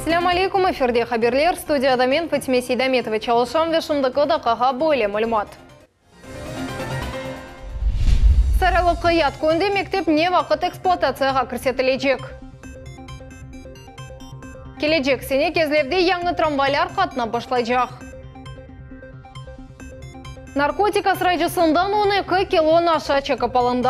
Esselâm aleykum, efirde haberler, studiyada men Fatime Seydametova çalışam ve şimdiki daqqağa böyle malümat. Sarılı Qıyat köyünde mektep ne vaqıt ekspluatatsiyağa kirsetilecek? Kelecek sene Kezlevde yañı tramvaylar qatnap başlaycaq. Narkotik asrayıcısından 12 kilo naşa çekip alındı.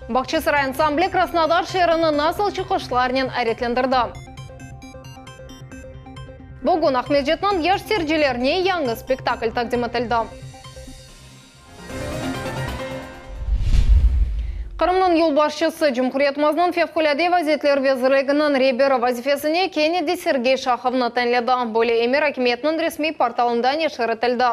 Bağçasaray ansambli Krasnodar şeerini nasıl çıqışlarnen ayretlendirdi? Bugün Aqmescitniñ yaş seyircilerine yañı spektakl taqdim etildi. Qırımnıñ yolbaşçısı, Cumhuriyetimizniñ Fevqulâde vaziyetler vezirliginiñ reberi vazifesine kene de Sergey Şahovnı tayinledi. Böyle emir akimiyetniñ resmiy portalında neşir etildi.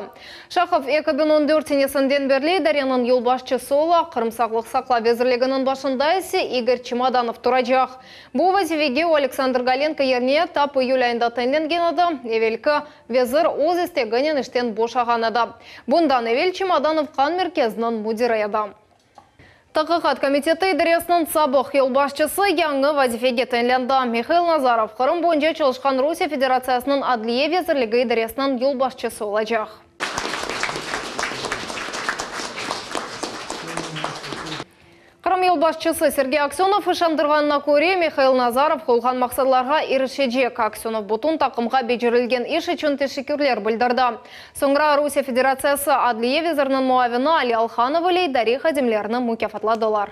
Şahov 2014 senesinden berli idareniñ yolbaşçısı ola, Qırım Sağlıq saqlav vezirliginiñ başında ise İgor Çemodanov turacaq. Bu vazifege o Aleksandr Golenko yerine tap iyül ayında tayinlengen edi, evelki vezir öz isteginen işten boşağan edi. Bundan evel Çemodanov qan merkeziniñ müdiri edi. Taqiqat komiteti idaresiniñ sabıq yolbaşçısı yañı vazifege tayinlendi. Mihail Nazarov, Qırım boyunca çalışqan Rusiye Federatsiyasınıñ Adliye vezirligi idaresiniñ yolbaşçısı olacaq. Qırım yolbaşçısı Sergey Aksönov işandırğanına köre, Mihail Nazarov qoyulğan maqsadlarğa irişecek. Aksönov bütün taqımğa becerilgen iş içün teşekkürler bildirdi. Soñra Rusiye Federatsiyası Adliye veziriniñ muavini Ali Alhanov ile idare hadimlerini mukâfatladılar.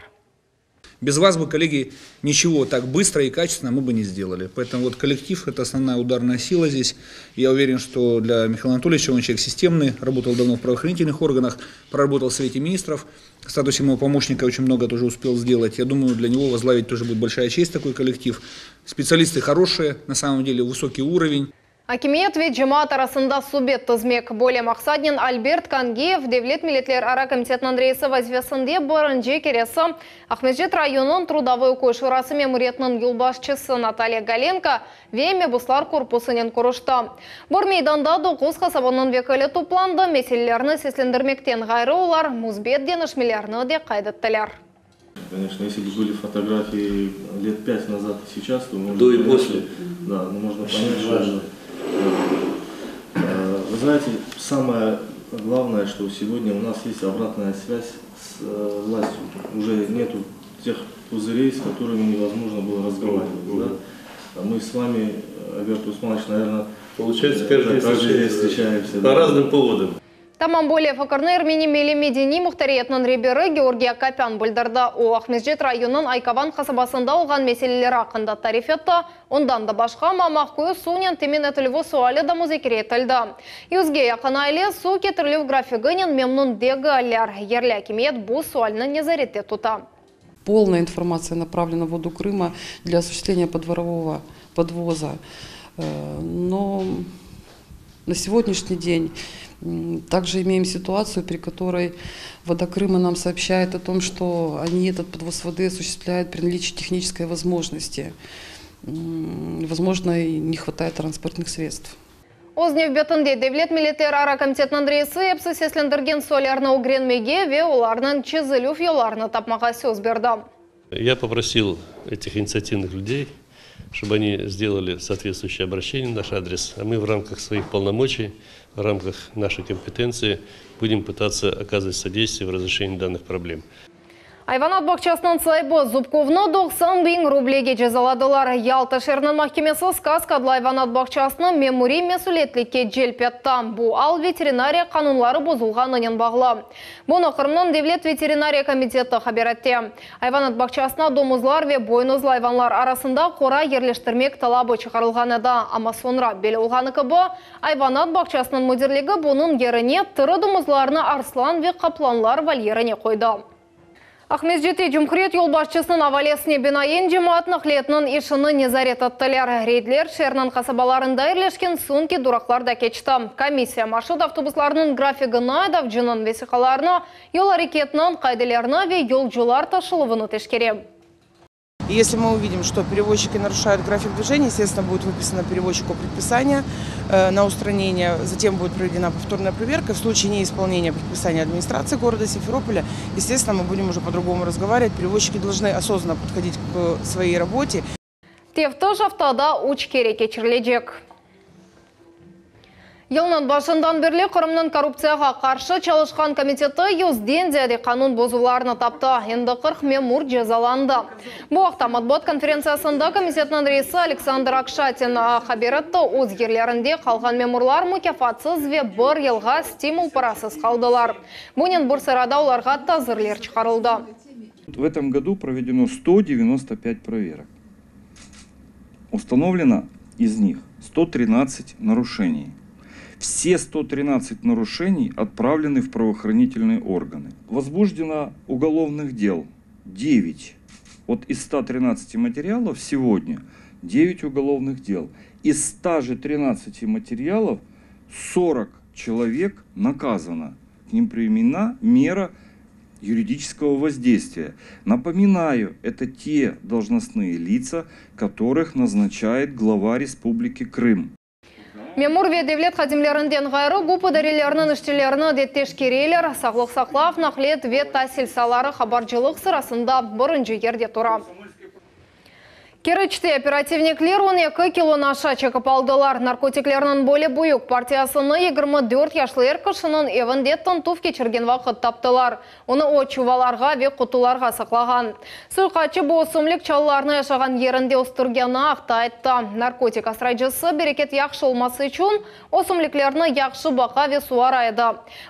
Без вас бы, коллеги, ничего так быстро и качественно мы бы не сделали. Поэтому вот коллектив – это основная ударная сила здесь. Я уверен, что для Михаила Анатольевича он человек системный, работал давно в правоохранительных органах, проработал в Совете министров. В статусе моего помощника очень много тоже успел сделать. Я думаю, для него возглавить тоже будет большая честь такой коллектив. Специалисты хорошие, на самом деле, высокий уровень. Akimiyet ve cemaat arasında subet tizmek. Böyle maqsadnen Albert Kangiyev Devlet milletlerara komitetiniñ reisi vazifesinde birinci keresi Aqmescit rayonınıñ Trudovoy köy şurası memuriyetiniñ yolbaşçısı Natalya Golenko ve mebuslar korpusınen körüşti. Bir meydanda doquz qasabanıñ vekili toplandı, meselelerni seslendirmekten ğayrı olar müsbet deñişmelerni de qayd ettiler. Конечно, если бы были фотографии лет пять назад и сейчас, то можно До и понять, после. что, да, ну, можно Очень понять, что важно. Э, Вы знаете, самое главное, что сегодня у нас есть обратная связь с э, властью. Уже нету тех пузырей, с которыми невозможно было разговаривать. Да? А Мы с вами, Альберт Усманович, наверное, Получается, э, каждый да, день каждый день встречаемся. встречаемся. По да. разным поводам. Tamam böyle fikirni Ermeni milliy medeniy muhtariyetiniñ reberi Georgiy Akopân bildirdi. O, Aqmescit rayonınıñ Aykavan qasabasında olğan meseleler aqqında tarif etti. Ondan da başqa, Mamaq köyü suvnen temin etilüvi suali da muzakere etildi. Yüzge yaqın aile suv ketirilüv grafiginen memnün degiller. Yerli akimiyet bu sualni nezarette tuta. Полная информация направлена в Воду Крыма для осуществления подворового подвоза. Э, но на сегодняшний день также имеем ситуацию, при которой Вода Крыма нам сообщает о том, что они этот подвоз воды осуществляют при наличии технической возможности. Возможно, и не хватает транспортных средств. Öz nevbetinde Devlet milletlerara komitetiniñ reisi episi seslendirgen suallerni ögrenmege ve olarnıñ çezilüv yollarını tapmağa söz berdi. Я попросил этих инициативных людей, чтобы они сделали соответствующее обращение в наш адрес, а мы в рамках своих полномочий, в рамках нашей компетенции будем пытаться оказывать содействие в разрешении данных проблем. Ayvanat bağçasınıñ saibi Zubkovnı 90 biñ rublege cezaladılar. Yalta şeeriniñ mahkemesi Skazka adlı ayvanat bağçasını memuriy mesüliyetlikke celp etti. Bu al veterinariya qanunları bozulğanınen bağlı. Bunı Qırımnıñ Devlet veterinariya komiteti haber etti. Ayvanat bağçasına domuzlar ve boynuzlı ayvanlar arasında qora yerleştirmek talabı çıqarılğan edi. Amma soñra belli olğanı kibi, ayvanat bağçasınıñ müdirligi bunıñ yerine tiri domuzlarnı arslan ve qaplanlar volyerine qoydı. Aqmescitte cumhuriyet yolbaşçısınıñ avalesine binaen cemaat naqliyatınıñ işini nezaret ettiler. Reydler şeerniñ qasabalarında yerleşken soñki duraqlarda keçti. Komissiya marşrut avtobuslarınıñ grafigini, aydavcınıñ vesiqalarını, yol areketiniñ qaidelerini ve yolcular taşıluvını teşkere. И если мы увидим, что перевозчики нарушают график движения, естественно, будет выписано перевозчику предписание э, на устранение, затем будет проведена повторная проверка. В случае неисполнения предписания администрации города Симферополя, естественно, мы будем уже по-другому разговаривать. Перевозчики должны осознанно подходить к своей работе. Teftiş aftada üç kere keçirilecek. Yılnıñ başından berli Qırımnıñ korruptsiyağa qarşı çalışqan komiteti yüzden ziyade qanun bozuvlarını taptı, endi 40 memur cezalandı. Bu aqta matbuat konferentsiyasında komitetniñ reisi Aleksandr Akşatin haber etti. Öz yerlerinde qalğan memurlar mukâfatsız ve bir yılğa stimul parasız qaldılar. Bunen bir sırada olarğa tazirler çıqarıldı. В этом году проведено 195 проверок. Установлено из них 113 нарушений. Все 113 нарушений отправлены в правоохранительные органы. Возбуждено уголовных дел 9. Вот из 113 материалов сегодня 9 уголовных дел. Из 113 материалов 40 человек наказано. К ним применена мера юридического воздействия. Напоминаю, это те должностные лица, которых назначает глава Республики Крым. Memur ve devlet hadimlerinden ğayrı GUP idareleriniñ işçilerini de teşkereler. Sağlıq saqlav, naqliyat ve tasil saaları qabarcılıq sırasında birinci yerde tura. Keriçte operativnikler 12 kilo naşa çekip aldılar. Narkotiklerniñ böyle büyük partiyasını 24 yaşlı er kişiniñ evinde tintüv keçirgen vaqıt taptılar. Onı o çuvallarğa ve qutularğa saqlağan. Suiqastçı bu ösümlik çalılarını yaşağan yerinde östürgeni aqta ayttı. Narkotik asrayıcısı bereket yahşı olması içün ösümliklerni yahşı baqa ve suvara edi.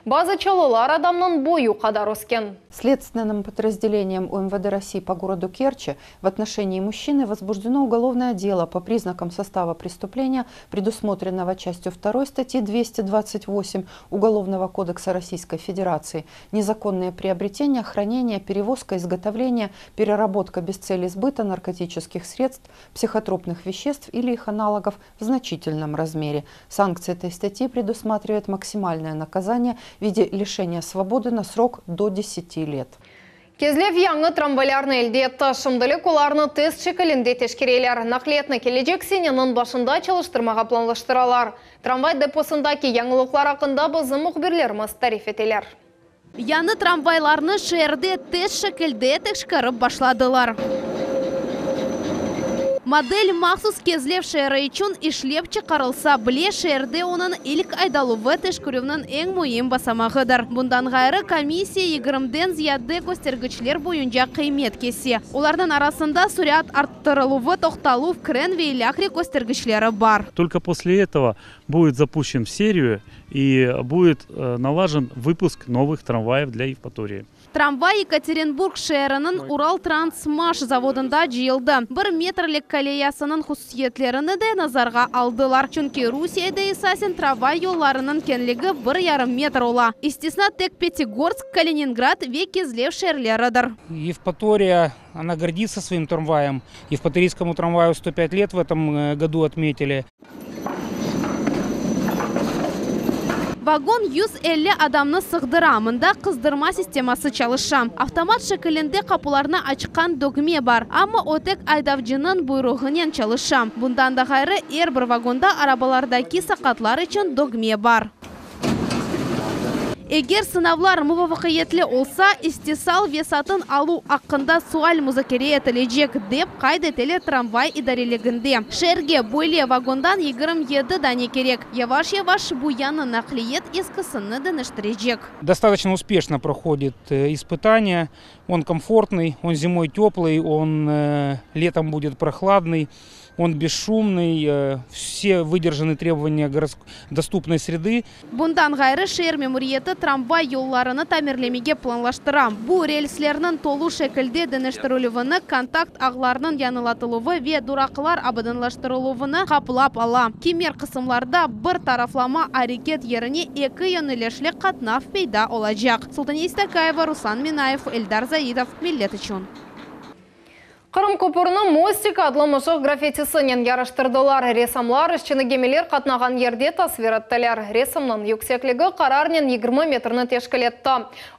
Bazı çalılar adamnıñ boyu qadar ösken. Следственным подразделением УМВД России по городу Керчи в отношении мужчины возбуждено уголовное дело по признакам состава преступления, предусмотренного частью 2 статьи 228 Уголовного кодекса Российской Федерации «Незаконное приобретение, хранение, перевозка, изготовление, переработка без цели сбыта наркотических средств, психотропных веществ или их аналогов в значительном размере». Санкции этой статьи предусматривает максимальное наказание в виде лишения свободы на срок до 10 лет. Kezlev yañı tramvaylarnı elde etti. Şimdilik olarnı test şekilinde teşkereler. Naqliyatnı kelecek seneniñ başında çalıştırmağa planlaştıralar. Tramvay deposındaki yañılıqlar aqqında bizim mühbirlerimiz tarif eteler. Yañı tramvaylarnı şeerde test şekilde teşkerip başladılar. Model mahsus Kezlev şeeri içün işlep çıqarılsa bile, şeerde onıñ ilk aydaluvı teşkerüvniñ eñ müim basamağıdır. Bundan ğayrı, komissiya yigirmiden ziyade köstergiçler boyunca qıymet kese. Olarnıñ arasında sürat arttırıluvı, toqtaluv, kren ve ilâhre köstergiçleri bar. Только после этого будет запущен в серию и будет налажен выпуск новых трамваев для Евпатории. Tramvay Yekaterinburg şeeriniñ Uraltransmaş zavodında cıyıldı. Bir metrlik koleyasınıñ hususiyetlerini de nazarğa aldılar. Çünki Rusiyede esasen tramvay yollarınıñ keñligi bir yarım metr ola. İstisna tek Pyatigorsk, Kaliningrad ve Kezlev şeerleridir. Евпатория, она гордится своим трамваем. Евпаторийскому трамваю 105 лет в этом году отметили. Vagon 150 adamnı sığdıra. Mında qızdırma sisteması çalışa. Avtomat şekilinde qapularnı açqan dögme bar. Amma o tek aydavcınıñ buyruğınen çalışa. Bundan da ğayrı, er bir vagonda arabalardaki saqatlar içün dögme bar. Eger sınavlar muvafaqiyetli olsa, istisal ve satın aluv aqqında sual muzakere etilecek, dep qayd eteler tramvay idareliginde. Şeerge böyle vagondan 27 dane kerek. Yavaş-yavaş bu yañı naqliyat eskisini deñiştirecek. Достаточно успешно проходит испытания. Он комфортный, он зимой теплый, он летом будет прохладный, он бесшумный, все выдержаны требования доступной среды. Bundan ğayrı şeer memuriyeti tramvay yollarını tamirlemege planlaştıra. Bu relslerniñ tolu şekilde deñiştirilüvini, kontakt ağlarınıñ yañılatıluvı ve duraqlar abadanlaştırıluvını qaplap ala. Kimer qısımlarda bir taraflama areket yerine eki yönelişli qatnav peyda olacaq. Sultaniye İstakayeva, Ruslan Minayev, Eldar Zaidov, Millet içün. Qırım köpürini Mostik adlı mışıq graffitisinen yaraştırdılar. Ressamlar işçini gemiler qatnağan yerde tasvir ettiler. Resimniñ yüksekligi qararnen 20 metrni teşkil etti.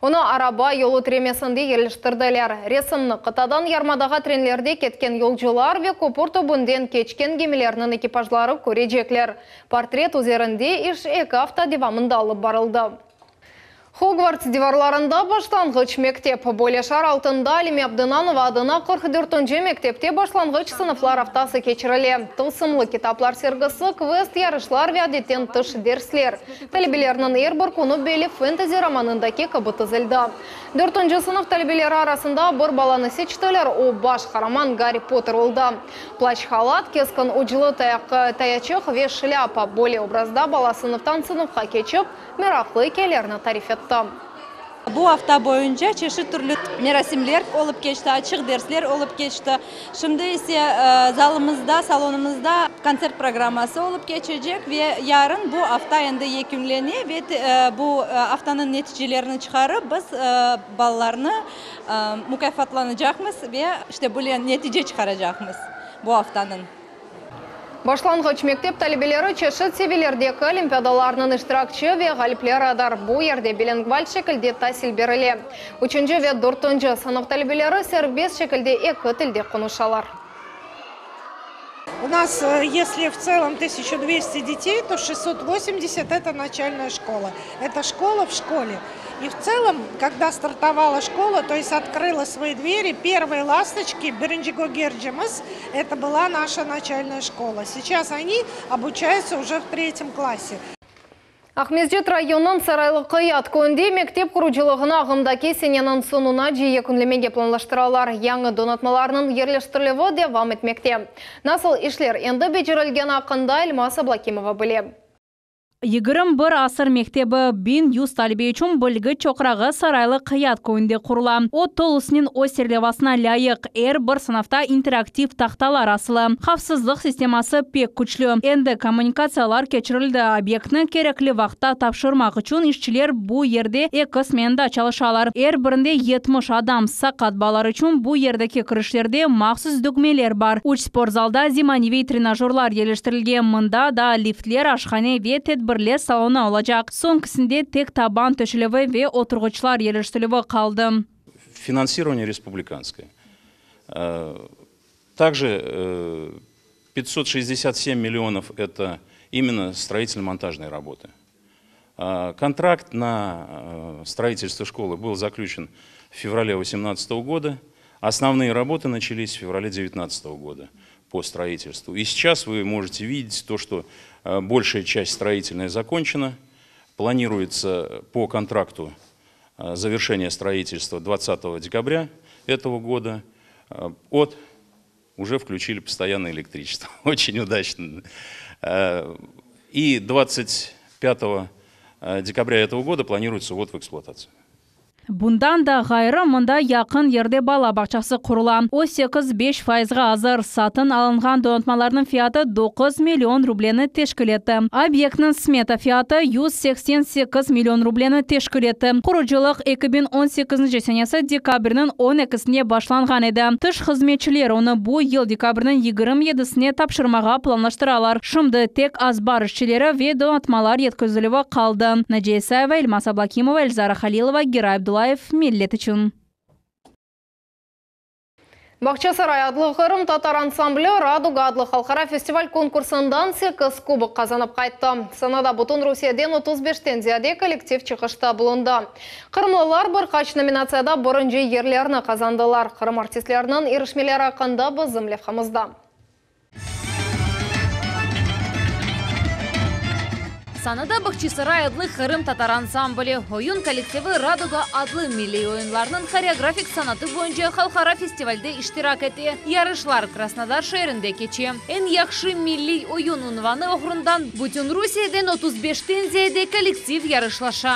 Onı araba yolu tiremesinde yerleştirdiler. Resimni qıtadan yarımadağa trenlerde ketken yolcular ve köpür tübünden keçken gemilerniñ ekipajları körecekler. Portret üzerinde iş eki afta devamında alıp barıldı. Hogvarts divarlarında başlanğıç mektep. Böyle şiar altında Alime Abdınanova adına 44-nci mektepte başlanğıç sınıflar aftası keçirile. Tılsımlı kitaplar sergisi, kvest, yarışlar ve adetten tış dersler. Talebelerniñ er bir künü belli fentezi romanındaki kibi tizildi. Dörtünci sınıf talebeleri arasında bir balanı seçtiler, o, baş qaraman Garri Potter oldı. Plaş-halat, keskin uclu tayaçıq ve şlâpa, böyle obrazda bala sınıftan sınıfqa keçip, meraqlı ikâyelerni tarif etti. Bu afta boyunca çeşit türlü merasimler olıp keçti, açıq dersler olıp keçti. Şimdi ise zalımızda, salonımızda kontsert programması olıp keçecek ve yarın bu afta endi yekünlene ve bu aftanıñ neticelerini çıqarıp, biz balalarnı mukâfatlanacaqmız ve işte böyle netice çıqaracaqmız bu aftanıñ. Başlanğıç mektep talebeleri çeşit seviyelerdeki olimpiadalarnıñ iştirakçi ve ğalipleridir. Bu yerde bilingval şekilde tasil berile. Üçünci ve dörtünci sınıf talebeleri serbest şekilde eki tilde qonuşalar. U nas, esli v tselom 1200 detey, to 680 eto načalnaya şkola. Eto şkola v şkole. I v tselom, kogda startovala şkola, to est otkrıla svoi dveri, pervıye lastoçki, birinci gögercimiz, eto byla naşa načalnaya şkola. Seyças oni obuçayutsa uje v tretem klasse. Aqmescit rayonınıñ Saraylı Qıyat köyünde mektep qurucılığını ağımdaki seneniñ soñunace yekünlemege planlaştıralar. Yañı donatmalarnıñ yerleştirilüvi devam etmekte. Nasıl işler endi becerilgeni aqqında Elmaz Ablâkimova bile. 21 asır mektebi, 1100 talebe içün bilgi çoqrağı Saraylı Qıyat köyünde qurula. O, tolusınen öz serlevasına lâyıq, er bir sınıfta interaktiv tahtalar asılı. Havfsızlıq sisteması pek küçlü. Endi kommunikatsiyalar keçirildi, obyektni kerekli vaqıtta tapşırmaq içün işçiler bu yerde eki smenda çalışalar. Er birinde 70 adam. Saqat balalar içün bu yerdeki kirişlerde mahsus dögmeler bar. Üç sportzalda zemaneviy trenajörlar yerleştirilgen, mında da liftler, aşhane ve tedbirler salonı olacaq. Soñkisinde tek taban töşelüvi ve oturğıçlar yerleştirilüvi qaldı. Finansирование respublikanskoye. Также 567 миллионов это именно строительно-монтажные работы. Контракт на строительство школы был заключен в феврале 2018 года. Основные работы начались в феврале 2019 года по строительству. И сейчас вы можете видеть то, что большая часть строительная закончена. Планируется по контракту завершение строительства 20 декабря этого года. От уже включили постоянное электричество. Очень удачно. И 25 декабря этого года планируется ввод в эксплуатацию. Bundan da ğayrı, mında yaqın yerde bala bağçası qurula. O 8,5 fayızğa azır. Satın alınğan donatmalarnıñ fiyatı 9 million rubleni teşkil etti. Obyektniñ smeta fiyatı 188 million rubleni teşkil etti. Qurucılıq 2018 senesi dekabrniñ 12-sinde başlanğan edi. Tış hızmetçiler onı bu yıl dekabrniñ 27-sine tapşırmağa planlaştıralar. Şimdi tek azbar işçileri ve donatmalar yetkizilüvi qaldı. Naciye İsayeva, Elmaz Ablâkimova, Elzara Halilova, Giray Abdullayev, Millet içün. Bağçasaray adlı qırımtatar ansambli Raduga adlı halqara festival konkursından sekiz kubok qazanıp qayttı. Sanada bütün Rusiyeden 35-ten ziyade kollektiv çıqışta bulundı. Qırımlılar bir qaç nominatsiyada birinci yerlerni qazandılar. Qırım artistleriniñ irişmeleri aqqında bizim levhamızda. Sanada Bağçasaray adlı qırımtatar ansambli, oyun kollektivi Raduga adlı milliy oyunlarnıñ horeografik sanatı boyunca halqara festivalde iştirak ete. Yarışlar Krasnodar şeerinde keçe. Eñ yahşı milliy oyun unvanı oğrundan bütün Rusiyeden 35-ten ziyade kollektiv yarışlaşa.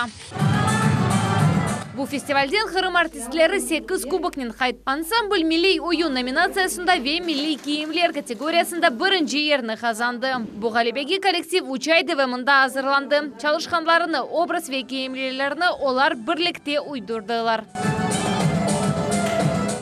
Bu festivalden Qırım artistleri sekiz kuboknen qayttı. Ansambl milliy oyun nominatsiyasında ve milliy kiyimler kategoriyasında birinci yerni qazandı. Bu ğalebege kollektiv üç ay devamında azırlandı. Çalışqanlarını, obraz ve kiyimlerni olar birlikte uydurdılar.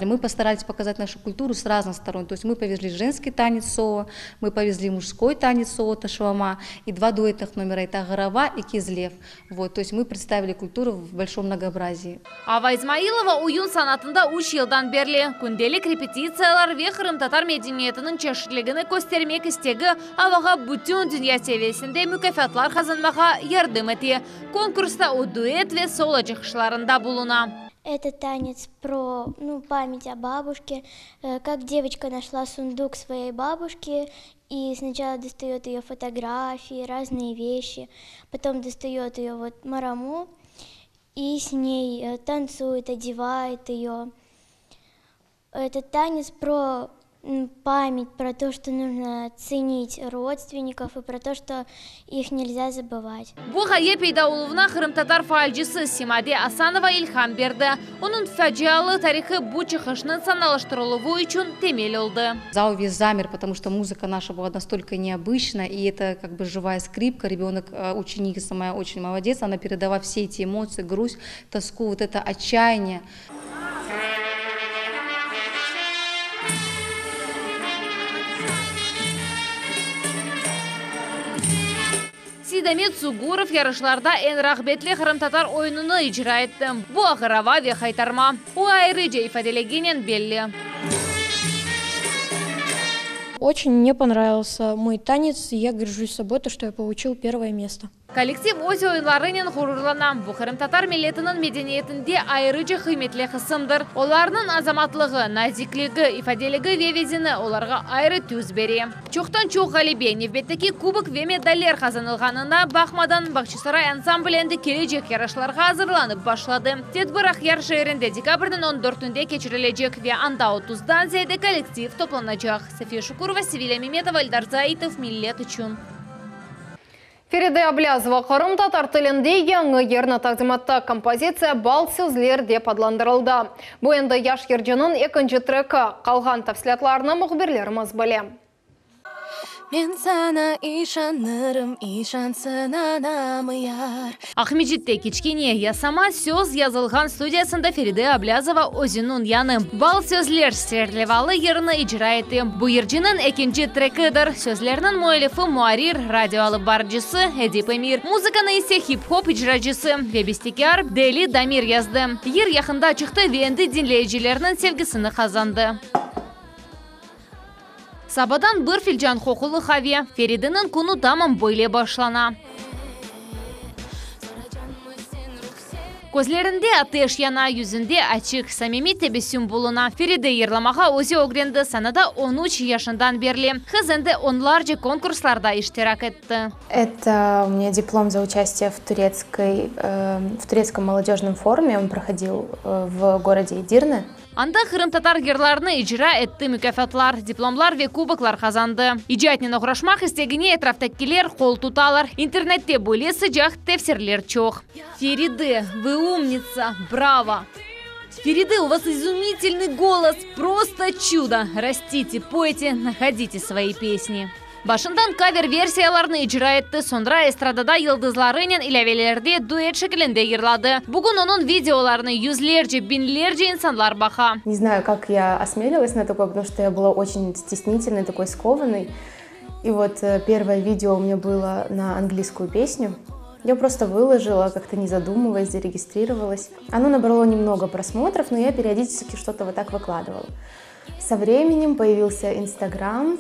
показали. Мы постарались показать нашу культуру с разных сторон. То есть мы повезли женский танец соло, мы повезли мужской танец соло ташлама и два дуэтных номера – это Ағырава и Кизлев. Вот, то есть мы представили культуру в большом многообразии. Ава İsmailova oyun sanatında üç yıldan berli. Kündelik repetitsiyalar ve qırımtatar medeniyetiniñ çeşitligini köstermek istegi Avağa bütün dünya seviyesinde mukâfatlar qazanmağa yardım ete. Konkursta o duet ve solo çıqışlarında buluna. Это танец про, ну, память о бабушке, как девочка нашла сундук своей бабушки и сначала достает ее фотографии, разные вещи, потом достает ее вот мараму и с ней танцует, одевает ее. Этот танец про память, про то, что нужно ценить родственников и про то, что их нельзя забывать. Bu ğaye peyda oluvına qırımtatar faalcisi Semade Asanova ilham berdi. Onıñ facialı tarihı bu çıqışnıñ sanalaştırıluvı içün temel oldı. Зал весь замер, потому что музыка наша была настолько необычна, и это как бы живая скрипка, ребенок, ученица моя очень молодец, она передала все эти эмоции, грусть, тоску, вот это отчаяние. Seydamet Sugurov yarışlarda eñ rağbetli qırımtatar oyunını icra etti. Bu Ağırava ve Haytarma. O ayrıca ifadeliginen belli. Очень мне понравился мой танец, и я горжусь собой, то, что я получил первое место. Kollektiv öz oyunlarınen ğururlana. Bu qırımtatar milletiniñ medeniyetinde ayrıca qıymetli qısımdır. Olarnıñ azamatlığı, nazikligi, ifadeligi ve vezini olarğa ayrı tüs bere. Çoqtan-çoq ğalebe, nevbetteki kubok ve medaller qazanılğanına baqmadan, Bağçasaray ansambli endi kelecek yarışlarğa azırlanıp başladı. Tedbir Aqyar şeerinde dekabrniñ on dörtünde keçirilecek ve anda otuzdan ziyade kollektiv toplanacaq. Safiye Şukurova, Sevilâ Memetova, Eldar Zaitov, Millet içün. Feride Ablâzova qırımtatar tilinde yañı yırnı taqdim etti. Kompozitsiya Bal sözler dep adlandırıldı. Bu endi yaş yırcınıñ ekinci treki. Qalğan tafsilâtlarnı mühbirlerimiz bile. Men saña işanırım, işansın anam yar. Aqmescitte kiçkene yasama söz yazılğan studiyasında Feride Ablâzova özüniñ yañı Bal sözler serlevalı yırını icra etti. Bu yırcınıñ ekinci trekidir. Sözlerniñ müellifi muarrir, radio alıp barıcısı Edip Emir, muzıkanı ise hip-hop icracısı ve bestekâr Deli Damir yazdı. Yır yaqında çıqtı ve endi diñleyicilerniñ sevgisini qazandı. Sabadan bir filcan qoqulı qave, Ferideniñ künü tamam böyle başlana. Közlerinde ateş yana, yüzünde açıq, samimiy tebessüm buluna. Feride yırlamağa özü ögrendi, sanada on üç yaşından berli. Qız endi onlarca konkurslarda iştirak etti. Это у меня диплом за участие в турецкой, в турецком молодежном форуме, он проходил в городе Эдирне. Anda qırımtatar yırlarını icra etti, mukâfatlar, diplomlar ve kuboklar qazandı. İcatnen oğraşmaq istegine etraftakiler qol tutalar. İnternette böyle sıcaq tefsirler çoq. Feride, vı umnitsa, bravo! Feride, u vas izumitelnıy golos, prosto çudo! Rastite, poyte, nahodite svoi pesni. Başından kaver-versiyalarnı icra etti, soñra estradada yıldızlarınen ilâvelerde duet şekilinde yırladı. Bugün onıñ videolarını yüzlerce, biñlerce insanlar baqa. Ne znayu, kak ya osmelilas na takoe, potomu çto ya byla oçen stesnitelnoy, takoy skovannoy. I vot pervoe video u menya bylo na angliyskuyu pesnю. Ya prosto vılojila, kak-to ne zadumıvayas, zaregistrirovalas. Ono nabralo nemnogo prosmotrov, no ya periodiçeski çto-to vot tak vıkladıvala. Со временем появился Instagram.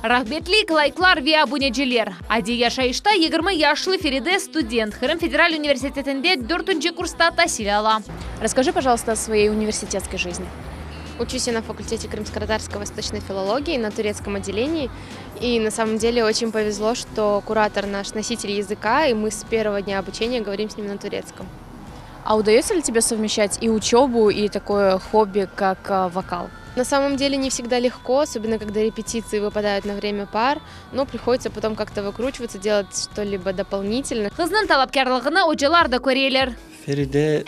Rağbetlik, layklar ve abuneciler. Adiy yaşayışta 20 yaşlı Feride student, Qırım federal universitetinde dörtünci kursta tasil ala. Расскажи, пожалуйста, о своей университетской жизни. Учусь я на факультете крымско-татарской восточной филологии на турецком отделении. И на самом деле очень повезло, что куратор наш носитель языка, и мы с первого дня обучения говорим с ним на турецком. А удается ли тебе совмещать и учебу, и такое хобби, как вокал? На самом деле не всегда легко, особенно когда репетиции выпадают на время пар, но приходится потом как-то выкручиваться, делать что-либо дополнительно. Qıznıñ talapkârlığını ocalar da köreler. Feride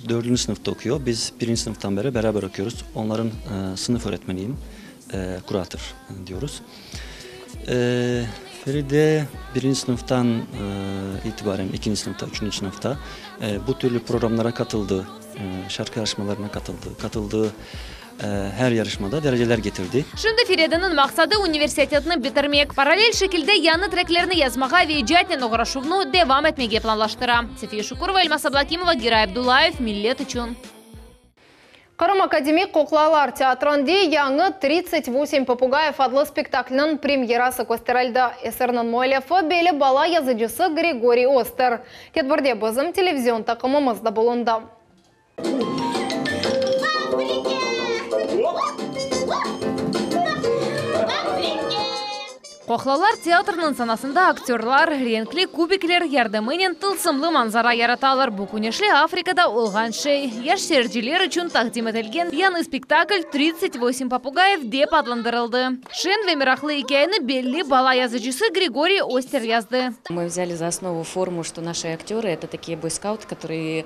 dördünci sınıfta oquyor. Biz birinci sınıftan beri beraber oquyoruz. Onların sınıf öğretmeniyim, kurator diyoruz. Feride birinci sınıftan itibaren, ikinci sınıfta, üçünci sınıfta bu türlü programlara katıldı. Şarkı yarışmalarına katıldı. Katıldığı her yarışmada dereceler getirdi. Şimdi Ferideniñ maqsadı universitetni bitirmek, parallel şekilde yañı treklerni yazmağa ve icatnen oğraşuvnı devam etmege planlaştıra. Sefiye Şukurova, Elmaz Ablâkimova, Giray Abdullayev, Millet içün. Qırım akademik qoqlalar teatrinde yañı Tridtsat vosim popugayev adlı spektaklniñ premyerası kösterildi. Eserniñ müellifi belli bala yazıcısı Grigoriy Oster. Tedbirde bizim televizion taqımımız da bulundı. Qoqlalar teatriniñ sanasında aktörlar renkli kubikler yardımınen tılsımlı manzara yaratalar. Bu küneşli Afrikada olğan şey. Yaş seyirciler içün taqdim etilgen yañı spektakl Tridtsat vosim popugayev dep adlandırıldı. Şeñ ve meraqlı ikâyeni belli bala yazıcısı Grigoriy Oster yazdı. Мы взяли за основу форму, что наши актеры, это такие бойскауты, которые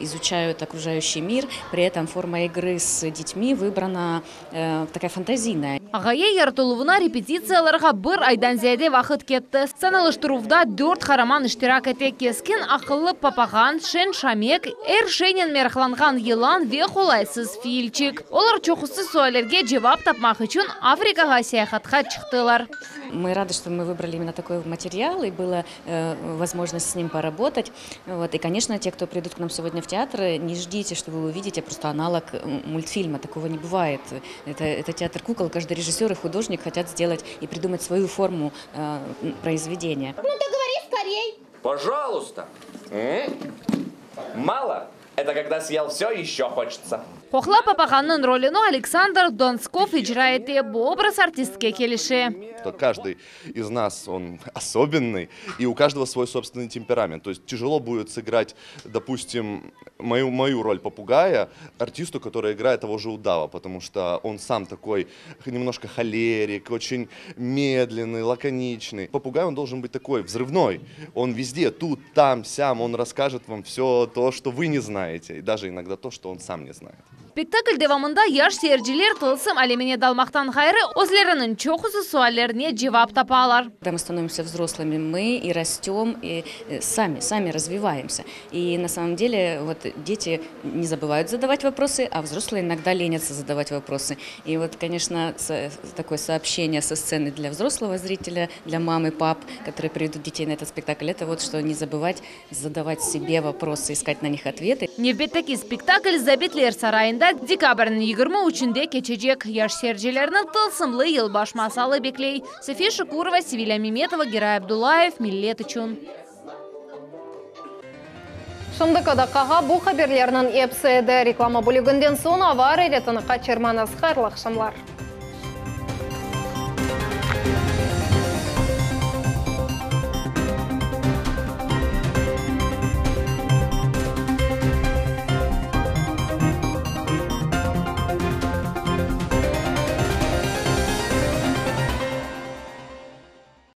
изучают окружающий мир, при этом форма игры с детьми выбрана такая фантазийная. Ğaye yaratıluvına repetitsiyalarğa bir aydan ziyade vaqıt ketti. Sanalıştıruvda dört qaraman iştirak ete, keskin aqıllı papağan, şeñ şamek, er şeynen meraqlanğan yılan ve qolaysız filçik. Olar çoqusı suallerge cevap tapmaq içün Afrikağa seyahatqa çıqtılar. Мы рады, что мы выбрали именно такой материал, и была возможность с ним поработать. Вот. И, конечно, те, кто придут к нам сегодня в театр, не ждите, что вы увидите просто аналог мультфильма. Такого не бывает. Это, это театр кукол. Каждый режиссер и художник хотят сделать и придумать свою форму э, произведения. Ну ты говори скорей. Пожалуйста. Мало? Это когда съел все, еще хочется. Qoqla papağannıñ rolüni Aleksandr Donskov icra ete. Bu obraz artistke kelişe. Что каждый из нас, он особенный, и у каждого свой собственный темперамент. То есть тяжело будет сыграть, допустим, мою, мою роль попугая артисту, который играет того же удава, потому что он сам такой немножко холерик, очень медленный, лаконичный. Попугай, он должен быть такой взрывной. Он везде, тут, там, сям, он расскажет вам все то, что вы не знаете, и даже иногда то, что он сам не знает. Spektakl devamında yaş seyirciler tılsım alemine dalmaqtan ğayrı, özleriniñ çoqusı suallerine cevap tapalar. Когда мы становимся взрослыми, мы и растем, и э, сами, сами развиваемся. И на самом деле вот дети не забывают задавать вопросы, а взрослые иногда ленятся задавать вопросы. И вот, конечно, такое сообщение со сцены для взрослого зрителя, для мамы, пап, которые приведут детей на этот спектакль, это вот что не забывать задавать себе вопросы, искать на них ответы. Nevbetteki spektakl Zabitler sarayında dekabrniñ 23-nde keçecek. Yaş seyircilerni tılsımlı yılbaş masalı bekley. София Шукурова, Севиля Меметова, Герай Абдулаев, Millet içün. Şimdiki daqqağa bu haberlerniñ episi edi. Reklama bölüginden soñ ava areketini qaçırmañız. Hayırlı aqşamlar.